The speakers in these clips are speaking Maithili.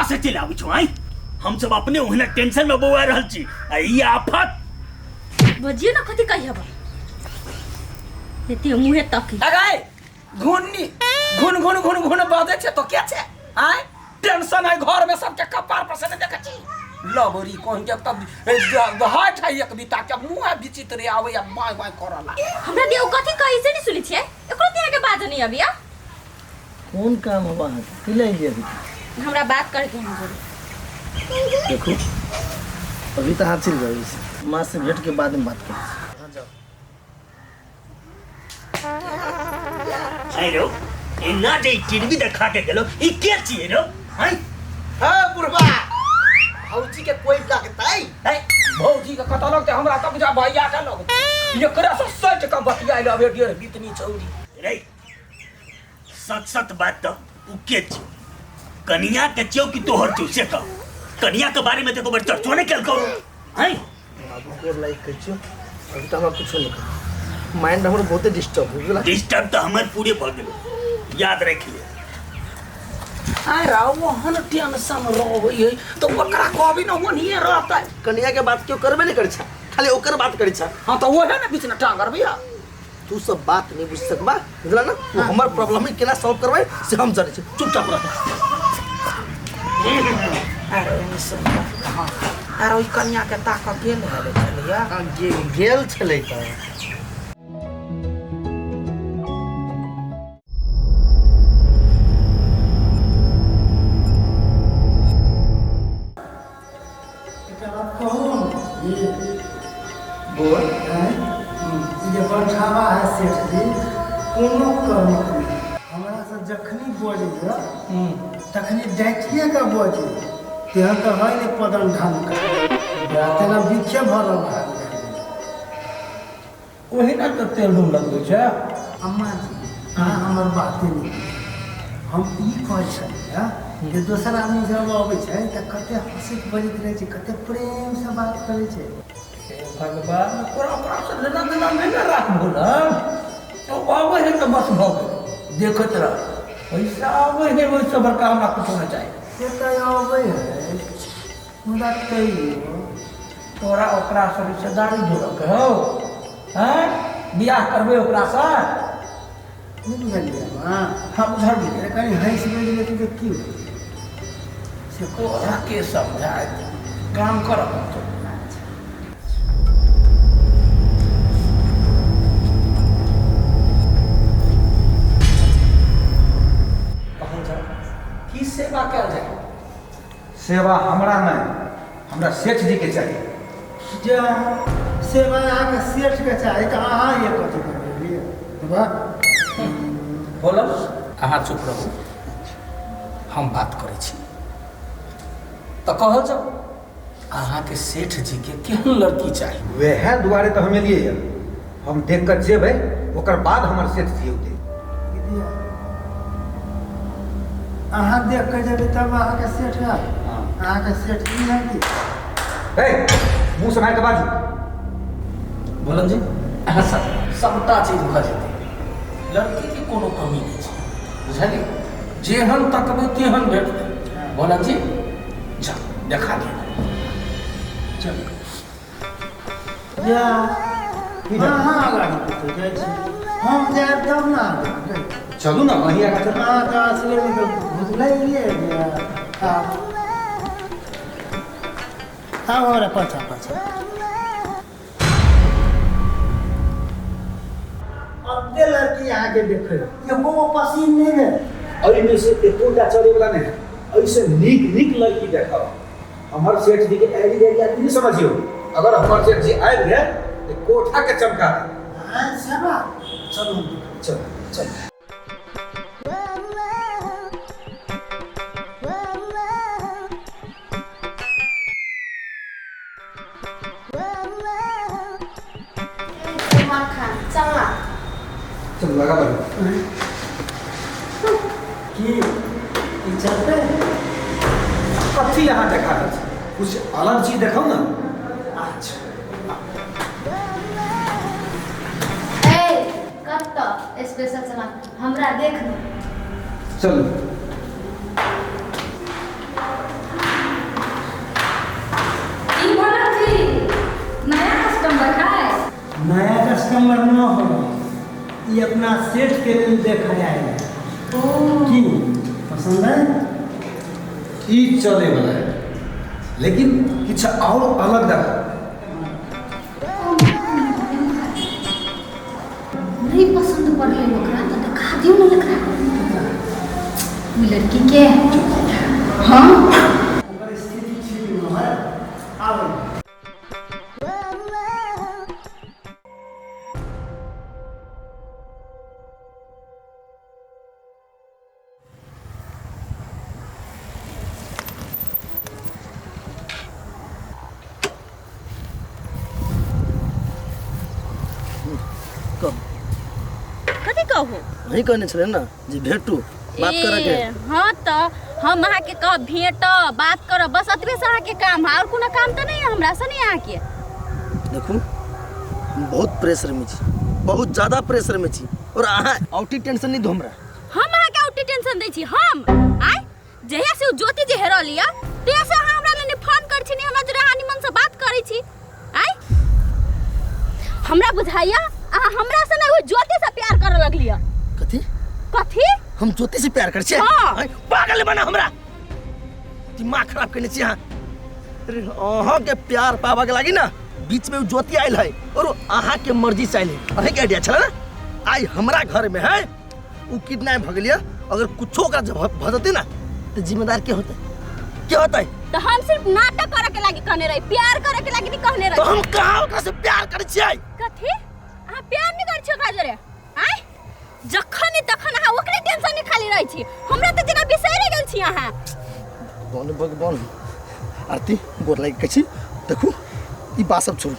से चलि आबै छौ आँय? हम सब अपने ओहिना टेंशन में बौआ रहल छी आ ई आफत। बजियो ना कथी कही हबा एते मुहे तकी। अगाय घुन्नी घुन घुन घुन घुन बाजै छै तो के छै आय? टेंशन है घर में सबके कपार पर से नहीं देखै छी। लबरी कहीं के तब हाथ है एक बिता के मुंह है विचित्र आवे या बाय बाय करला। हमरा दियो कथी कही से नहीं सुनै छियै, एकरो तिया के बात नहीं अभी। कोन काम होबा अहाँके की ले अलियै अभी? हमरा बात करके हम जरूर। देखू अभी तऽ अहाँ चलि जाउ, माँ से भेंट के बाद में बात करै छी। अहाँ जाउ। आइ रौ, एना जे ई टीवी देखा के गेलो, ई के छियै रौ? आइ हाँ बुढ़बा, भौजी के कोई लगतै? है भौजी के कतऽ लगतै? हमरा तऽ बुझा भैया के लगतै। एकरा से सच के बतियाइ लबे डेढ़ बीतनी छौरी। रे सच सच बात तऽ उ के छी? कनिया के छियौ कि तोहर छियौ से कह। कनिया के बारे में देखो बड़ चर्चो नहीं केलकौ हैं। बाबू गोर लाइक कहै छियौ, अभी तऽ हमरा कुछो नहीं कह, माइंड हमर बहुते डिस्टर्ब हो गेल। डिस्टर्ब तऽ हमर पूरे भऽ गेलो, याद राखि ले। अरे ओहन टेंशन रहै है तऽ ओकरा कहबी ने ओनहिए रहतै। कनिया के बात केओ करबे नहीं करै छै, खाली ओकर बात करै छै। हाँ तऽ ओहे ने बीच ने टांग अरबैया। तू सब बात नहीं बुझ सकबा, बुझला ना? वो हमर प्रॉब्लम है केना सॉल्व करबै से हम जानै छी, चुपचाप रह। अरे ओने सुन, हाँ अरे ओहि कनिया के ताकऽ गेल हेलै छलैया? हाँ, गेल छलै तऽ। एकटा बात कहू हम बोल। आँय, ई जे बरठावा है सेठ जी, कोनो कमी नहि। हमरासँ जखनी बजैए तखनी डाँटिए कऽ बजैए, तेहन तऽ है नहि पदन ढङ्गके, तेना बिखे भरल है। ओहिना तऽ तेल नून लगबै छै। अम्मा जी, अहाँ हमर बाते नहि बुझै। हम ई कहै छलियै जे दोसर आदमी जब अबै छै तऽ कते हँसैत बजैत रहै छै, कते प्रेमसँ बात करै छै। हे भगवान, तोरा ओकरासँ लेना देना नहि ने राखबो ने, तो अबै है तऽ बस भऽ गेल, देखैत रह। पैसा अबै है ओहिसँ बड़का हमरा कुछो नहि चाही। से तऽ अबै है, मुदा तैयो तोरा ओकरासँ रिश्तेदारी जोड़ऽके हौ? आँय, बियाह करबै ओकरासँ? नहि बुझलियै अहाँ? हँ बुझलियै। अरे कनि हँसि बाजि लेतै तऽ की होतै से? तोरा के समझाय, काम करऽ पड़तौ। कहल जाय, की सेवा कयल जाय? सेवा हमरा नहि, हमरा सेठ जीके चाही। जे सेवा अहाँके सेठके चाही तऽ अहाँ ये कथी करबै? वाह बोलब। अहाँ चुप रहू, हम बात करै छी। तऽ कहल जाउ, अहाँके सेठ जीके केहन लड़की चाही? वएह दुआरे तऽ हम एलियै हँ। हम देख कऽ जेबै, ओकर बाद हमर सेठ जी औतै। अहाँ देख कऽ जेबै तब अहाँके सेठ हैत? हाँ। अहाँके सेठ ई है कि? हे, मुँह सम्हारि कऽ बाजू। बोलन जी, अहाँ सब सबटा चीज भऽ जेतै, लड़कीके कोनो कमी नहि छै, बुझलियै? जेहन तकबै तेहन भेटतै। बोलन जी, चल देखा दिअ। चलू। जा अहाँ आगाँ कतऽ जाइ छी? हम जायब तब ने अहाँ देखबै। चलू ने, अहीं आगाँ चलू। अहाँ तऽ असगरे तऽ भुतलाइए आब। आब हमरा पाछाँ पाछाँ। अते लड़की अहाँके देखै एको गो पसीन नहि भेल? एहिमे से एकोटा चलैवला नहि है। एहिसँ नीक नीक लड़की देखाउ। हमर सेठ जी के एरी गैरी आदमी नहीं समझियो। अगर हमर सेठ जी आबि गेल तऽ कोठा के चमका देब। हाँ, से बात। चलू हम देखबै। चल चल। सलमान खान चल ना। चल लगा बन। की ई चलते? कथी यहाँ देखा रहल छी? कुछ अलग चीज देखाउ ने। अच्छा। ए कतऽ स्पेशल सामान हमरा देख न। चलू। ई अपना सेठ के लेल देखऽ आयल है। की पसंद है? ई चले वाला है, लेकिन किछु और अलग देख। नहीं पसंद पड़लै ओकरा तऽ देखा दियौ ने एकरा, ओहि लड़की के। हाँ। ओकर स्थिति ठीक न है, आबै। कहू। कथी कहू? नहीं कहने छलै ने जे भेटू, बात करऽ के। ए, हाँ, तऽ हम अहाँके कहब भेट, बात करब, बस एतबे से अहाँके काम है, और कोनो काम तऽ नहीं है हमरा से नहीं अहाँके। देखू, हम बहुत प्रेशर में छी, बहुत ज्यादा प्रेशर में छी, और अहाँ औटी टेंशन नहीं दो हमरा। हम अहाँके औटी टेंशन दै छी? हम आय जहिया से उ ज्योति जे हेरल या, तहिया से अहाँ हमरा लने फोन करै छी नहीं, हमरा जोरे अहाँ निमन से बात करै छी। आय हमरा बुझाइया अहाँ हमरा से नहीं, ओहि ज्योति से प्यार करऽ लगलियै। कथी? कथी? हम ज्योति से प्यार करै छियै? हाँ। आँय, पागल बना हमरा, दिमाग खराब केने छी अहाँ। अरे अहाँ के प्यार पाबऽ के लागी ना बीच में उ ज्योति आयल है, और अहाँ के मर्जी से आयल है। अहीं के आइडिया छलै ना? आइ हमरा घर में है उ किडनैप भऽ गेलियै, अगर कुछो ओकरा भऽ जेतै ना तऽ जिम्मेदार के होतै? के होतै? तऽ हम सिर्फ नाटक करे के लागी कहने रही, प्यार करे के लागी नहीं कहने रही। तऽ हम कहाँ ओकरा से प्यार करै छियै? कथी? अहाँ प्यार नहीं करै छियै ओकरा जोरे? आँय, जखन नहीं तखन अहाँ ओकरे टेंशन नहीं खाली रहै छी, हमरा तऽ जेना बिसरि गेल छी अहाँ। भगवान भगवान, आरती, गोर लागि कहै छी, देखू ई बात सब छोड़ू,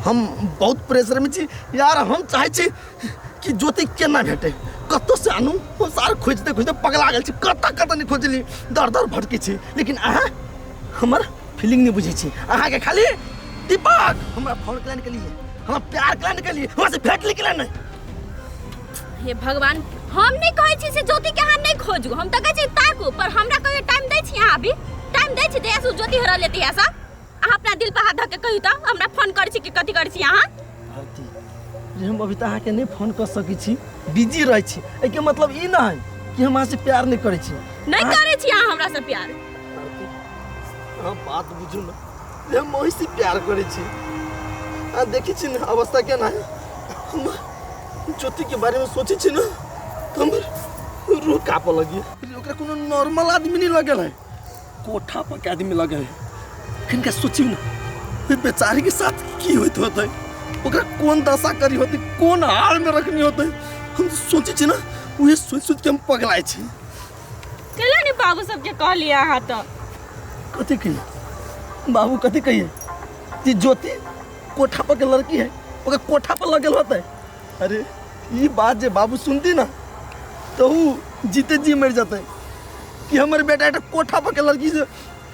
हम बहुत प्रेशर में छी यार। हम चाहै छी कि ज्योति केना भेटै, कतौ से आनू। हम सार खोजते खोजते पगला गेल छी, कतऽ कतऽ नहि खोजली, दर दर भटकै छी, लेकिन अहाँ हमर फीलिंग नहि बुझै छी। अहाँके खाली दीपक हमरा फोन केला के लिए, हमरा प्यार केला के लिए, हमरा से भेटली केला नहीं। हे भगवान, हम नहीं कहै छी से ज्योति के अहाँ नहीं खोजू, हम तऽ कहै छी ताकू, पर हमरा कहियो टाइम दै छी अहाँ? अभी टाइम दै छी? जहिया से उ ज्योति हेरल तहिया से अहाँ अपना दिल पर हाथ धऽ के कहियौ तऽ हमरा फोन करै छी कि कथी करै छी अहाँ? आरती जे हम अभी तऽ अहाँके नहि फोन कऽ सकै छी, बिजी रहै छी, एहिके मतलब ई नहि कि हम अहाँसँ प्यार नहि करै छी। नहीं करै छी अहाँ हमरा से प्यार। आरती, अहाँ बात बुझू ने जे हम ओहिसँ प्यार करै छी। अहाँ देखै छी ने अवस्था केना है। हम ज्योतिके बारेमे सोचै छी ने तऽ हमर रूह काँपऽ लगैए। ओकरा कोनो नॉर्मल आदमी नहि लगल है, कोठा पर के आदमी लगल है। कनिका सोचियौ ने, ओहि बेचारीके साथ की होइत होतै, ओकरा कोन दशा करी होतै, कोन हालमे रखनी होतै। हम सोचै छी ने, उहे सोचि सोचि के हम पगलाइ छी। कैला नहीं बाबू सबके कहलियै अहाँ तऽ? कथी कहिए बाबू, कथी कहिए कि ज्योति कोठा पर के लड़की है, ओकरा कोठा पर लगल होतै? अरे ई बात जे बाबू सुनती ना तो ऊ जीते जी मरि जेतै कि हमर बेटा एकटा कोठा पर के लड़की से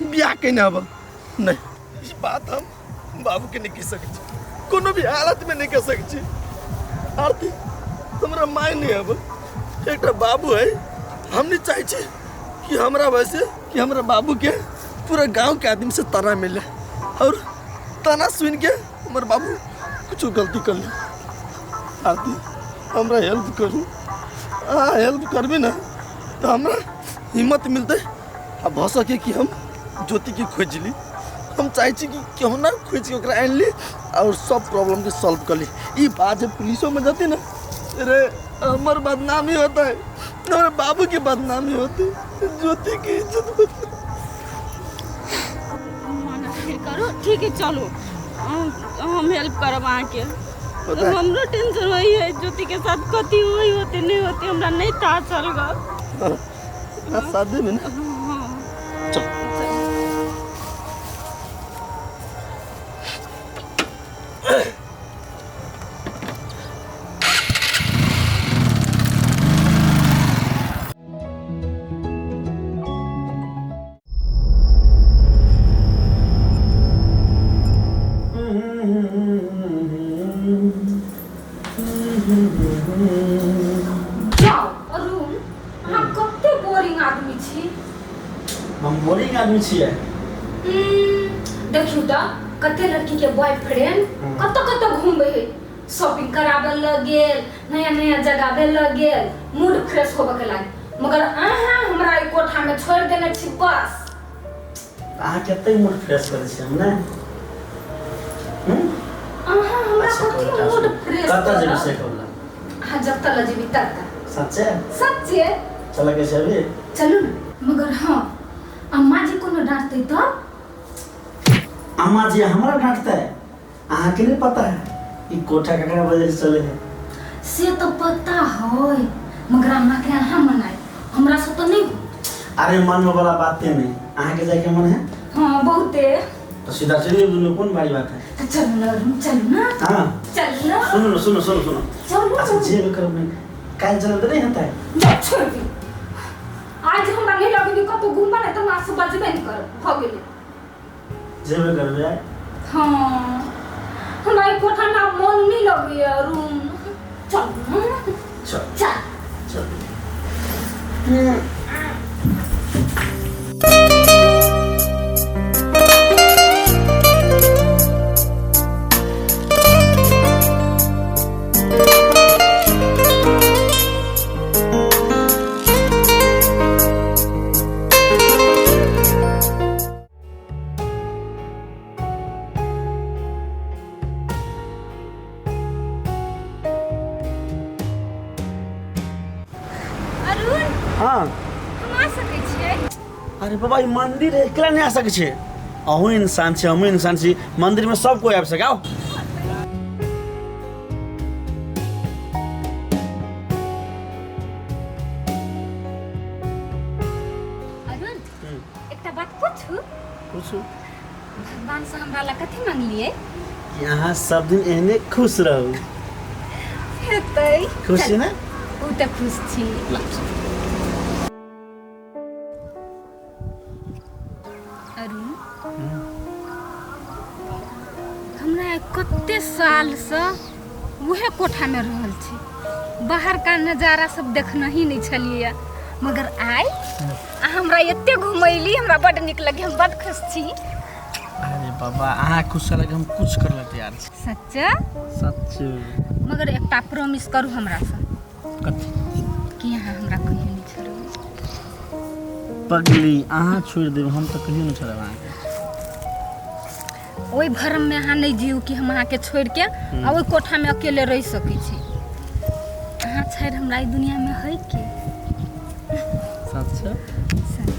बियाह केने हब। नहीं, ई बात हम बाबू के नहीं कह सकै छी, कोनो भी हालत में नहीं कह सकै छी। आरती, हमरा माय नहीं हब, एकटा बाबू है। हम नहीं चाहै छी कि हमरा वैसे कि हमरा बाबू के पूरा गांव के आदमी से ताना मिले और ताना सुन के हमर बाबू कुछ गलती कर ले। आरती, हमरा हेल्प करू। अहाँ हेल्प करबी ना तऽ हमरा हिम्मत मिलतै आ भऽ सके कि हम ज्योतिके खोजि ली। हम चाहै छी कि केहुना खोजि के ओकरा आनि ली और सब प्रॉब्लम के सॉल्व कर ली। ई बात जे पुलिसोमे जेतै ने, रे हमर बदनामी होतै, हमर बाबूके बदनामी होतै, ज्योतिके इज्जत बदनामी। मना फिर करू, ठीक है, चलू, हम हेल्प करब अहाँके। पता है। हमरो टेंशन वही है, ज्योति के साथ कथी हुई होते नहीं होते, हमरा नहीं था चल गो। हाँ, शादी में ना चल। जाओ अरुण, अहाँ कते बोरिंग आदमी छी। हम बोरिंग आदमी छियै? देखियौ तऽ कते लड़की के बॉयफ्रेंड कतऽ कतऽ घूमबै है, शॉपिंग कराबे लग गेल, नया नया जगह लग गेल, मूड फ्रेश होबे के लागी, मगर अहाँ हमरा ई कोठा में छोड़ देने छी बस। अहाँ कते मूड फ्रेश करै छी हम ने? अहाँ हमरा कथी मूड फ्रेश कतऽ जेबै से कहू ना। अहाँ जब तक जेबी तब तक। सच्चे? सच्चे। चल के अभी? चलू ना। मगर हाँ अम्मा जी कोनो डांटते तो? अम्मा जी हमरा डांटते? अहाँ के नहीं पता है ई कोठा ककरा वजह से चले है? से तो पता है, मगर अम्मा के अहाँ मनाए, हमरा से तो नहीं। अरे मन में वाला बात नहीं, अहाँ के जाके मन है? हाँ बहुते। तो सीधा चलिए दुनू, कौन भारी बात है? तो चलू ना अरुण, चलू ना। हाँ चलू ना। सुनो सुनो सुनो सुनो। चलू। अच्छा जे भी करब नहीं, काल्हि चलब तऽ नहीं हेतै? जा छोड़ दी, आज हमरा नहीं लगबी कतौ घूमबा नहीं तऽ माँ से बजबे नहीं करब, भऽ गेलै। जेबे करबै? हाँ हमरा ई कोठा में आब मन नहीं लगैया अरुण, चलू ना। चल चल चल। अरुण। हाँ हम आ सकै छियै? अरे बाबा ई मंदिर है, एकला नहीं आ सकै छै। अहूँ इंसान छी, हमहूँ इंसान छी, मंदिर में सब कोई आबि सकै। आओ। अरुण एकटा बात पूछू? पूछू। भगवान से हमरा ला कथी मांगलियै? कि अहाँ सब दिन एहने खुश रहू। हेतै। खुश छी ने? उ तऽ खुश छी। अरुण हमरा कते साल से उहे कोठा में रहल छी, बाहर का नजारा सब देखना ही नहीं छलियै, मगर आइ अहाँ हमरा एते घुमैली, हमरा बड नीक लगे, हम बड खुश छी। अरे बाबा अहाँ खुश लगे हम कुछ कर ले तैयार छी। सच्चा? सच। मगर एकटा प्रॉमिस करू हमरा से। कथी? कि अहाँ हमरा कहियो नहीं छोड़बै। पगली अहाँ छोड़ देब, हम तऽ कहियो नहीं छोड़ब अहाँके। ओहि भरम में अहाँ नहीं जीव कि हम अहाँके छोड़ के आ ओहि कोठा में अकेले रह सकै छी। अहाँ छोड़ हमरा ई दुनिया में है के? सच? सच।